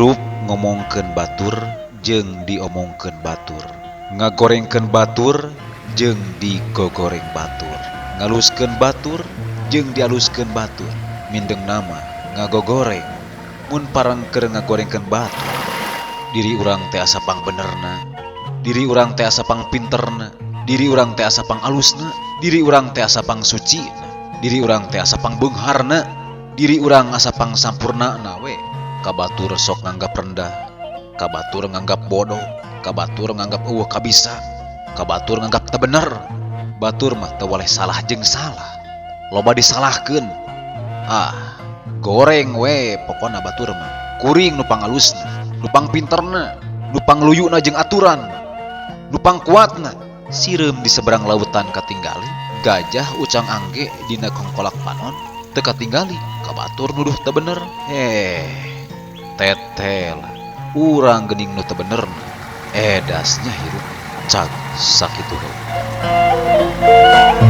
Hirup ngomongkeun batur jeung diomongkeun batur. Ngagorengkeun batur jeung digogoreng batur. Ngaluskeun batur jeung dialuskeun batur. Mindengna mah ngagogoreng mun pareng keur ngagorengkeun batur. Diri urang teh asa pangbenerna, diri urang teh asa pangpinterna, diri urang teh asa pangalusna, diri urang teh asa pangsucina, diri urang teh asa pangbeungharna, diri urang asa pangsampurnana we. Ka batur sok nganggap rendah, ka batur nganggap bodoh, ka batur nganggap eueuh kabisa, ka batur nganggap teu bener. Batur mah teu waleh salah jeung salah, loba disalahkeun. Ah, goreng we pokona batur mah. Kuring nu pangalusna, nu pangpinterna, nu pangluyuna jeung aturan, nu pangkuatna. Sireum di seberang lautan katinggali, gajah ucang angge dina kongkolak panon teu katinggali, ka batur nuduh teu bener. Tetel urang geuning nu teu benerna, edasnya hirup cag sakitu heula.